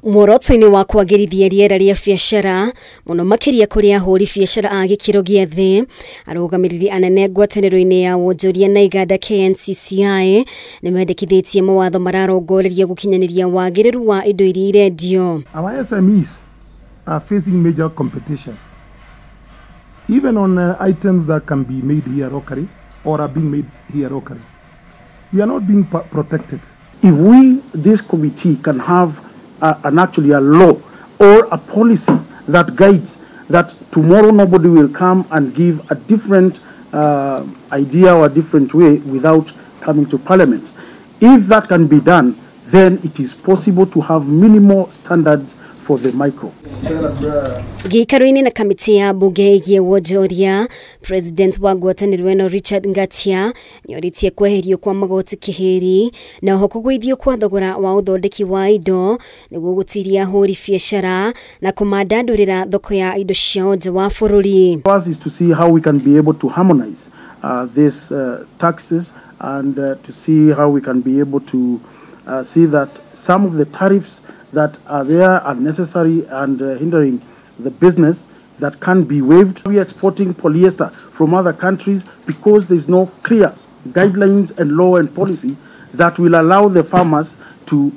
Muoroto-inĩ wa kwagĩrithia rĩera rĩa biacara mũno makĩria kũrĩ ahũri biacara a gĩkĩro gĩa thĩ, arũgamĩrĩri anene ngwatanĩro-inĩ ya wonjoria na iganda KNCCI nĩmendekithĩtie mawatho mararongoreria gũkinyanĩria wagĩrĩru wa indo iria irendio. Our SMEs are facing major competition, even on items that can be made here locally or are being made here locally. We are not being protected. If we, this committee, can have actually a law or a policy that guides that tomorrow nobody will come and give a different idea or a different way without coming to Parliament. If that can be done, then it is possible to have minimal standards for the micro. Gĩikaro-inĩ na kamĩtĩ ya mbunge ĩgiĩ wonjoria, President wa ngwatanĩro ĩno Richard Ngatia nĩorĩtie kweherio kwa magoti kĩhĩri na oho kũgũithio kwa thogora wa ũthondeki wa indo nĩguo gũtiria ahũri biacara na kũmandandũrĩra thoko ya indo ciao nja wa bũrũri. First is to see how we can be able to harmonize these taxes and to see how we can be able to see that some of the tariffs that are there are necessary and hindering the business that can be waived. We are exporting polyester from other countries because there's no clear guidelines and law and policy that will allow the farmers to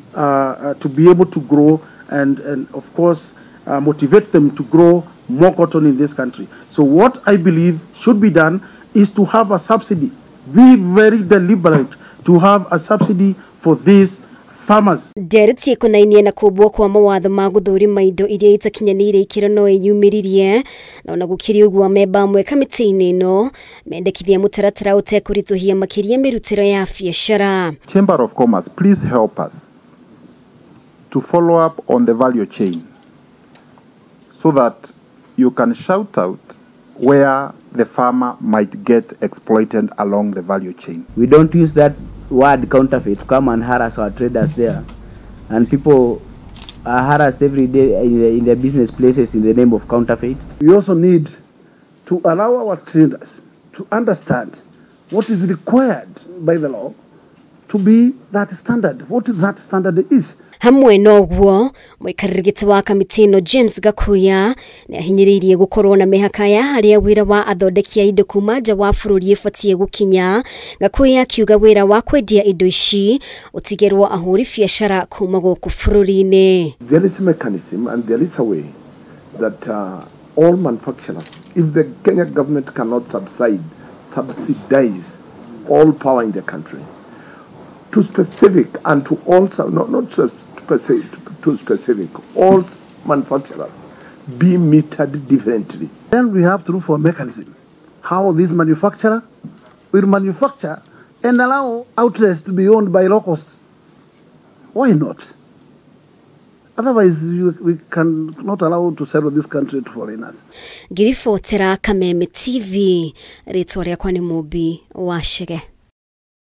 be able to grow and of course motivate them to grow more cotton in this country. So what I believe should be done is to have a subsidy. Be very deliberate to have a subsidy for these farmers. Ndereti ĩkonainie na kũmbwo kwa mawatho ma gũthũrima indo iria itakinyanĩire ikĩro no ĩyumĩririe, na ona gũkĩrĩ ũguo amemba amwe kamĩtĩ-inĩ ĩno mendekithia mũtaratara ũtekũritũhia makĩria mĩrutĩro ya biacara. Chamber of Commerce, please help us to follow up on the value chain so that you can shout out where the farmer might get exploited along the value chain. We don't use that word counterfeit to come and harass our traders there, and people are harassed every day in their business places in the name of counterfeit. We also need to allow our traders to understand what is required by the law to be that standard, what that standard is. Hamwe noguo mũikarĩri gĩtĩ wa kamĩtĩ ĩno James Gakuya nĩahinyĩrĩirie gũkorwo na mĩhaka ya harĩa wĩra wa athondeki a indo kuma nja wa bũrũri ĩbatiĩ gũkinya. Gakuya akiuga wĩra wa kwendia indo ici ũtigĩrwo ahũri biacara kuma gũkũ bũrũri-inĩ. There is a mechanism and there is a way that all manufacturers, if the Kenya government cannot subsidize all power in the country, to specific and to all, not to specific, all manufacturers be metered differently. Then we have to look for a mechanism, how this manufacturer will manufacture and allow outlets to be owned by locals. Why not? Otherwise, we cannot allow to sell this country to foreigners. Ngiribotera Kameme TV, rĩtwa rĩakwa nĩ Mũmbi wa Chege.